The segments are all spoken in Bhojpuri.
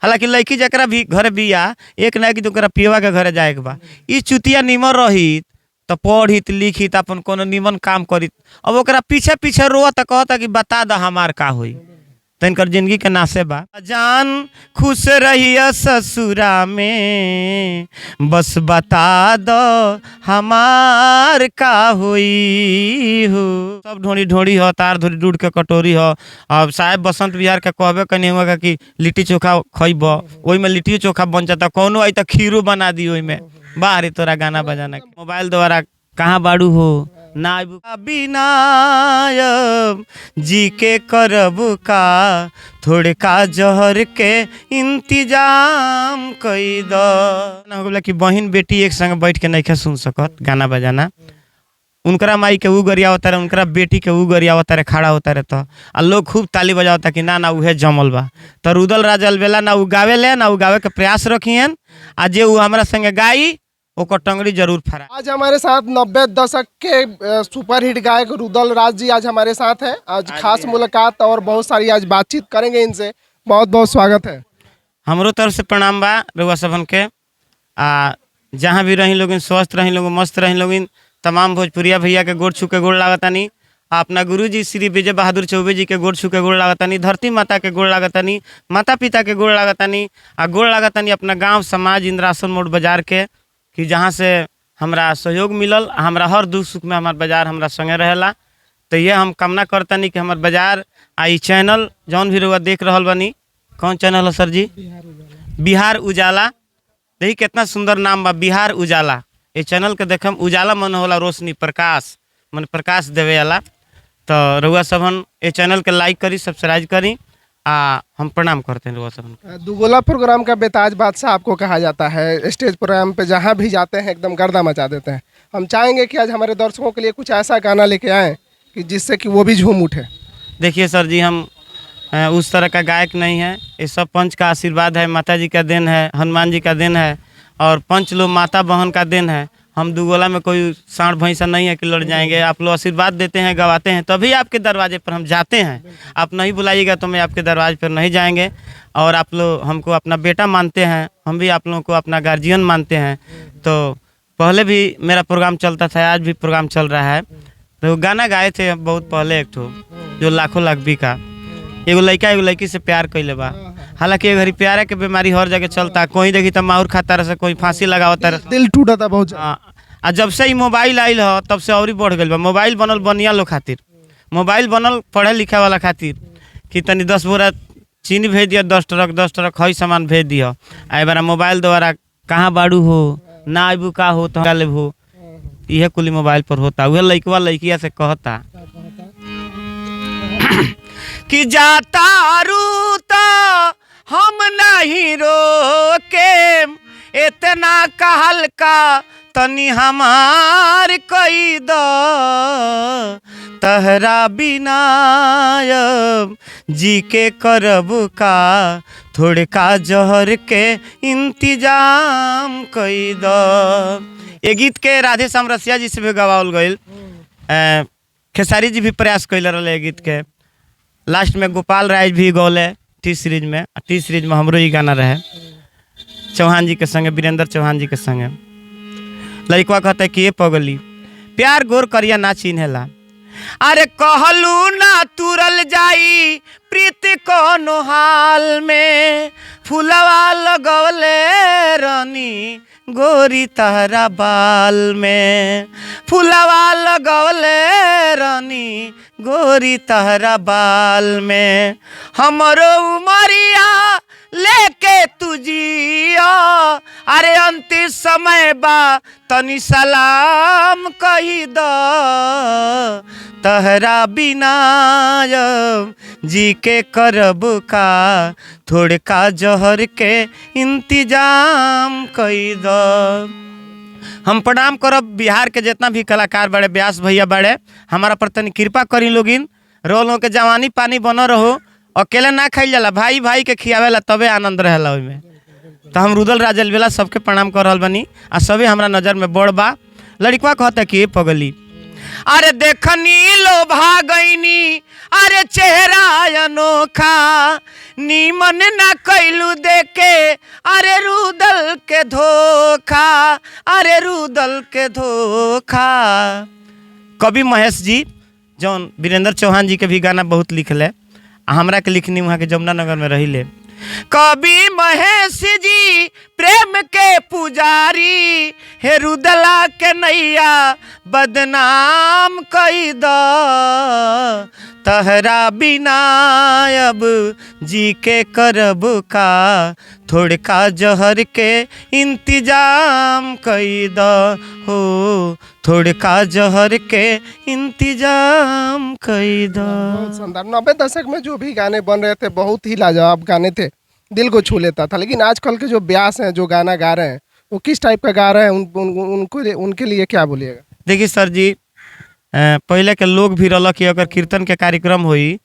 हालांकि लड़की जकरा भी घरे बिया, एक ना एक दिन ओकरा पियवा के घरे जाए के बा। ई चुतिया निमन रही तो पढ़ित लिखित, अपन कोनो निमन काम करित। अब ओकरा पीछे पीछे रोअत, कहता कि बता द हमार का होई, तो इनकर जिंदगी के नासे बा। जान खुश रहिया ससुरा में, बस बता दो हमार का होई हो। सब ढोड़ी ढोड़ी हो, तार धोड़ी दूध के कटोरी हो। अब साहेब बसंत बिहार के कहबे कनी हुआ कि लिट्टी चोखा खइब, ओई में लिट्टी चोखा बन जाता, कोनो आई तो खीरो बना दी ओई में। बाहरी तोरा गाना बजाना के मोबाइल द्वारा कहाँ बाड़ू हो ना आइबू बिना जी के करब का, थोड़े का जहर के इंतजाम कई द। ना हो गेला कि बहिन बेटी एक संग बैठ के नइखे सुन सकत गाना बजाना। उनकरा माई के ऊ गरियावता रहे, उनकरा बेटी के ऊ गरियावता रहे, खड़ा होता रहे तो आ लोग खूब ताली बजावता कि ना ना उहे जमल बा। तो रुदल राज अलबेला ना ऊ गावेले ना ऊ गावे के प्रयास रखियन, आ जे ऊ हमरा संगे गाई ओकर टंगड़ी जरूर फरा। आज हमारे साथ 90 दशक के सुपरहिट गायक रुदल राज जी आज हमारे साथ हैं। आज खास मुलाकात और बहुत सारी आज बातचीत करेंगे इनसे। बहुत बहुत स्वागत है। हमरो तरफ से प्रणाम बा रउआ सबन के। आ जहाँ भी रही लोगिन स्वस्थ रही लोग, मस्त रही लोगिन। तमाम भोजपुरिया भैया के गोड़ छू के गोड़ लागतानी। आ अपना गुरु जी श्री विजय बहादुर चौबे जी के गोड़ छू के गोड़ लागतानी, धरती माता के गोड़ लागतानी, माता पिता के गोड़ लागतानी, आ गोड़ लागतानी अपना गांव समाज इंद्रासन मोड़ बाजार के, कि जहाँ से हमरा सहयोग मिलल, हमरा हर दुख सुख में हमार बाजार हमरा संगे रहेला। तो ये हम कामना करतानी कि हमार बाजार आ ई चैनल जौन भी रउआ देख रहल बानी, कौन चैनल है सर जी? बिहार उजाला। देखी कितना सुंदर नाम बा, बिहार उजाला। ये चैनल के देखम उजाला मन होला रोशनी, प्रकाश, मन प्रकाश देवे वाला। तो रउआ सबन ये चैनल के लाइक करी, सब्सक्राइब करी, आ हम प्रणाम करते हैं रउआ सबन के। दुगोला प्रोग्राम का बेताज बादशाह आपको कहा जाता है। स्टेज प्रोग्राम पे जहाँ भी जाते हैं एकदम गर्दा मचा देते हैं। हम चाहेंगे कि आज हमारे दर्शकों के लिए कुछ ऐसा गाना लेके आएँ कि जिससे कि वो भी झूम उठे। देखिए सर जी, हम उस तरह का गायक नहीं है। ये सब पंच का आशीर्वाद है, माता जी का then है, हनुमान जी का then है, और पंच लोग माता बहन का then है। हम दुगोला में कोई सांड भैंसा नहीं है कि लड़ जाएंगे। आप लोग आशीर्वाद देते हैं, गवाते हैं, तभी आपके दरवाजे पर हम जाते हैं। आप नहीं बुलाइएगा तो मैं आपके दरवाजे पर नहीं जाएंगे। और आप लोग हमको अपना बेटा मानते हैं, हम भी आप लोगों को अपना गार्जियन मानते हैं। तो पहले भी मेरा प्रोग्राम चलता था, आज भी प्रोग्राम चल रहा है। तो गाना गाए थे बहुत पहले एक ठो, जो लाखों लाख बिका। एगो लड़का एगो लड़की से प्यार कैले बा। हालांकि घड़ी प्यारे के बीमारी हर जगह चलता, कोई देखी तो माहुर खाता रहे, कोई फांसी लगावता रहे। दिल टूटा था बहुत ज़्यादा। हाँ, आ जब से ई मोबाइल आइल ह तब से और ही बढ़ गइल बा। मोबाइल बनल बनिया लोग खातिर, मोबाइल बनल पढ़े लिखे वाला खातिर, कि तनी 10 बोरा चीनी भेज दिया, 10 ट्रक 10 ट्रक हई सामान भेज दिया। आ बारा मोबाइल द्वारा कहाँ बाड़ू हो ना आबू का हो तो लेबू, इहे कुली मोबाइल पर होता। उहे लइकवा लइकिया से कहता कि जाता रू तो हम नहीं रोके, इतना कहल का तनी हमार कई द, तहरा बिना अब जी के करब का, थोड़े का जहर के इंतजाम कई द। ये गीत के राधे श्याम रसिया जी से भी गवाओल गइल, खेसारी जी भी प्रयास कैले रहे ये गीत के। लास्ट में गोपाल राय भी गौले टी सीरीज में, टी सीरीज में हमरो ई गाना रहे चौहान जी के संगे, वीरेंद्र चौहान जी के संगे। लड़कवा कहते कि ये पगली प्यार गोर करिया ना चिन्हेला, अरे कहलू ना तुरल जाई प्रीति कोनो हाल में, फुलवा लगवले रानी गोरी तहरा बाल में, फुलवा लगवले रानी गोरी तहरा बाल में, हमरो उमरिया लेके तुझिया, अरे अंतिम समय बा तनी सलाम कही द, तहरा बिना अब जी के करब का, थोड़े का जहर के इंतजाम कई द। हम प्रणाम करब बिहार के जितना भी कलाकार बड़े, व्यास भैया बड़े, हमारा पर तनी कृपा करी लोगिन, रोलों के जवानी पानी बनो रहो। अकेले ना खाइल जाला, भाई भाई के खियावेला तबे आनंद रहेला ओहिमे। तो हम रुदल राज अलबेला सबके प्रणाम कर रहल बनी, आ सबे हमरा नज़र में बड़ बा। लड़कवा कहता कि ए पगली, अरे देखनी लो भागैनी, अरे चेहरा अनोखा, नीमन ना कैलू देके अरे रुदल के धोखा, अरे रुदल के धोखा। कवि महेश जी जौन वीरेंद्र चौहान जी के भी गाना बहुत लिखले, आ हमरा के लिखनी वहाँ के जमुना नगर में रहिले। कवि महेश जी प्रेम के पुजारी, हे रुदला के नैया बदनाम कई द, तहरा बिना अब जी के करब का, थोड़का जहर के इंतजाम कई द हो, थोड़का जहर के इंतजाम कई द। बहुत शानदार। 90 दशक में जो भी गाने बन रहे थे बहुत ही लाजवाब गाने थे, दिल को छू लेता था। लेकिन आजकल के जो ब्यास हैं, जो गाना गा रहे हैं, वो किस टाइप का गा रहे हैं, उन, उन, उनको उनके लिए क्या बोलिएगा? देखिए सर जी, पहले के लोग भी रहल कि अगर कीर्तन के कार्यक्रम होई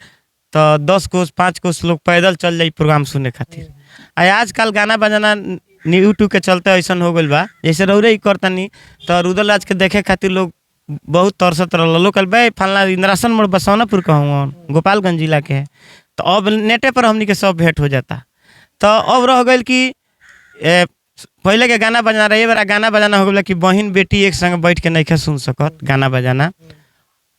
तो 10 कोस 5 कोस लोग पैदल चल जाई प्रोग्राम सुने खातिर। आ आजकल गाना बजाना यूट्यूब के चलते ऐसा हो गइल बा, जैसे रौरे ही करतनी तो रुदल राज के देखे खातिर लोग बहुत तरसत रहल। लोग कहल बे फलना इंद्रासन मोड़ बसौनापुर कहूँ, गोपालगंज जिला के है, तो अब नेटे पर हमनी के सब भेंट हो जाता। तो अब रह गइल कि पहले के गाना बजाना रहे, बार गाना बजाना हो गया कि बहिन बेटी एक संग बैठ के नहीं सुन सकत गाना बजाना।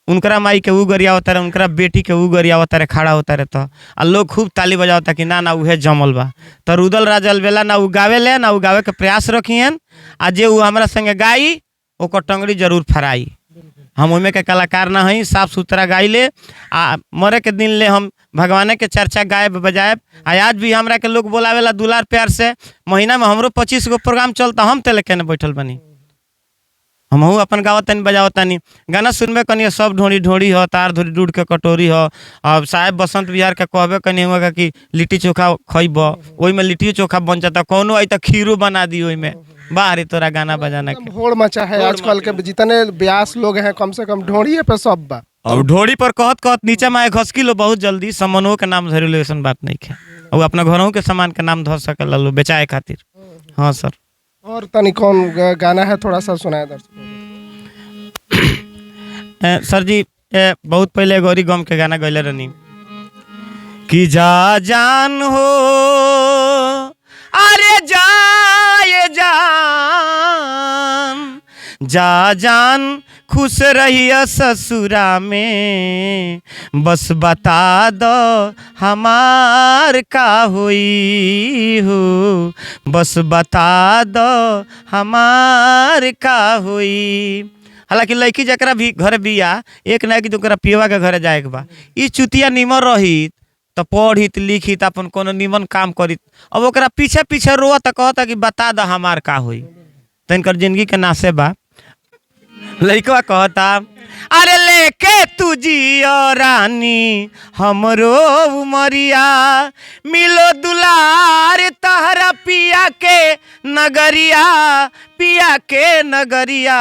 उनकरा माई के ऊ गरियावता रहे, उनकरा बेटी के ऊ गरियावता रहे, खड़ा होता रहे, तो आ लोग खूब ताली बजावता कि ना ना उहे जमल बा। तो रुदल राज अलबेला ना ऊ गावेले ना ऊ गावे के प्रयास रखियन, आ जे ऊ हमरा संगे गाई ओकर टंगड़ी जरूर फराई। हम ओमे के कलाकार ना हई, साफ सुथरा गाइले आ मरे के दिन ले हम भगवाने के चर्चा गायब बजायब। आ आज भी हमरा के लोग बोलावेला दुलार प्यार से, महीना में हमरो 25 गो प्रोग्राम चलता, हम तेले केने बैठल बनी, हमहू अपन गावतानी बजावतानी। गाना सुनबे कनी सब ढोड़ी ढोड़ी हो, तार धोरी दूध के कटोरी हो। अब साहेब बसंत बिहार के कहबे कनी हुआ का कि लिट्टी चोखा खइब, ओहिमे लिट्टी चोखा बन जाता, कोनो आई तो खीरो बना दी ओहिमे। बाहरी तोरा गाना बजाना के एकदम होड़ मचा है आजकल के जितने ब्यास लोग हैं, कम से कम ढोड़िए पे सब बा। अब ढोड़ी पर कहत कहत नीचे में घसकी लो बहुत जल्दी, समनों के नाम धरे लो, ऐसन बात नहीं है। और अपना घरों के सामान के नाम धर सकल लो बेचाए खातिर। हाँ सर। और तनी कौन गाना है थोड़ा सा सुनाए दर्शकों को। सर जी, बहुत पहले गौरी गम के गाना गैले रहनी कि जा जान हो अरे जाए जान, जा जान खुश रहिए ससुरा में, बस बता दो हमार का होई हो, बस बता दो हमार का होई। हालांकि लड़की जकरा भी घर बिया एक ना एक दिन ओकरा पियवा के घरे जाए के बा। ई चुतिया निमन रही तो पढ़ित लिखित अपन कोनो निमन काम करित, अब ओकरा पीछे पीछे रोअत कहता कि बता दो हमार का होई, तो इनकर जिंदगी के नासे बा। लड़कवा कहता अरे लेके तू जियो रानी हमरो उमरिया, मिलो दुलार तहरा पिया के नगरिया, पिया के नगरिया,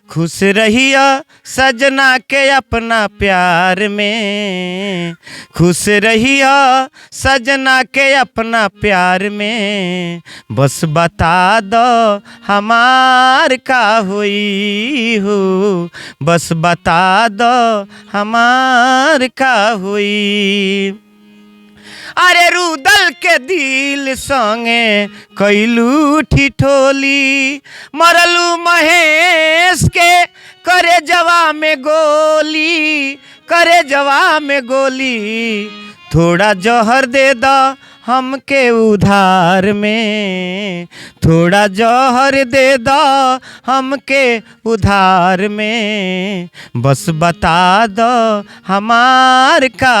खुश रहिया सजना के अपना प्यार में, खुश रहिया सजना के अपना प्यार में, बस बता दो हमार का होई हो, बस बता दो हमार का होई। अरे रुदल के दिल संगे कैलू ठिठोली, मरलू महेश के करे जवा में गोली, करे जवा में गोली, थोड़ा जहर दे द हमके उधार में, थोड़ा जहर दे द हमके उधार में, बस बता दो हमार का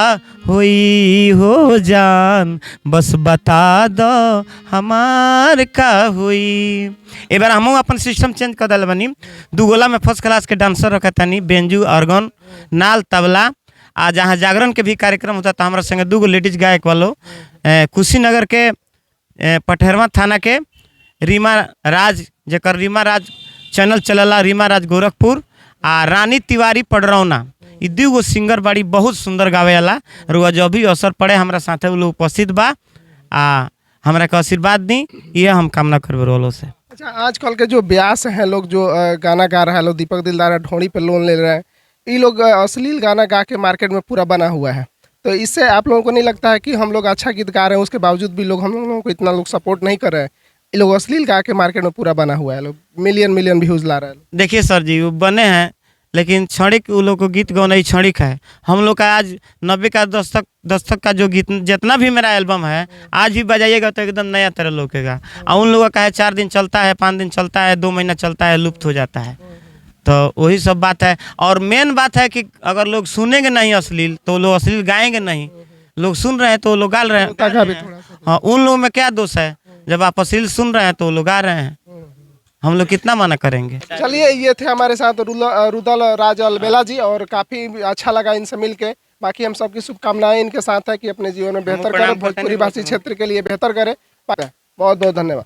होई हो जान, बस बता दो हमार का होई। ए बार हमहू अपन सिस्टम चेंज कर दिल बनी, दू गोला में फर्स्ट क्लास के डांसर रखतानी, बेंजू, ऑर्गन, नाल, तबला। आ जहाँ जागरण के भी कार्यक्रम होता तो हमारा संगे दू गो लेडीज गायक वालो, कुशीनगर के पटहरवा थाना के रीमा राज, जेकर रीमा राज चैनल चलला, रीमा राज गोरखपुर, आ रानी तिवारी पडरौना, ई दू गो सिंगर बाड़ी बहुत सुंदर गावेला। रुआ जब भी अवसर पड़े हमरा साथे उ लोग उपस्थित बा आ हमरा के आशीर्वाद दी, यह हम कामना करबे रोलो से। अच्छा, आजकल के जो ब्यास हैं लोग जो गाना गा रहा है लोग, दीपक दिलदार ढोड़ी पे लोन ले रहे हैं, ये लोग अश्लील गाना गा के मार्केट में पूरा बना हुआ है, तो इससे आप लोगों को नहीं लगता है कि हम लोग अच्छा गीत गा रहे हैं उसके बावजूद भी लोग हम लोगों को इतना लोग सपोर्ट नहीं कर रहे हैं? ये लोग अश्लील गा के मार्केट में पूरा बना हुआ है, लोग मिलियन मिलियन व्यूज ला रहे हैं। देखिए सर जी, वो बने हैं लेकिन क्षणिक, वो लोग को गीत गाना ही क्षणिक है। हम लोग का आज 90 का दशक दशक का जो गीत जितना भी मेरा एल्बम है आज भी बजाइएगा तो एकदम नया तरह लोकेगा। और उन लोगों का है 4 दिन चलता है, 5 दिन चलता है, 2 महीना चलता है, लुप्त हो जाता है। तो वही सब बात है। और मेन बात है कि अगर लोग सुनेंगे नहीं अश्लील तो लोग अश्लील गाएंगे नहीं। लोग सुन रहे हैं तो वो लोग गा रहे हैं। का भी थोड़ा सा। हाँ, उन लोगों में क्या दोष है? जब आप अश्लील सुन रहे हैं तो वो लोग गा रहे हैं, हम लोग कितना मना करेंगे। चलिए, ये थे हमारे साथ रुदल राज अलबेला जी और काफ़ी अच्छा लगा इनसे मिलके। बाकी हम सबकी शुभकामनाएं इनके साथ है कि अपने जीवन में बेहतर प्रणाम करें, भोजपुरी भाषी क्षेत्र के लिए बेहतर करें। बहुत बहुत धन्यवाद।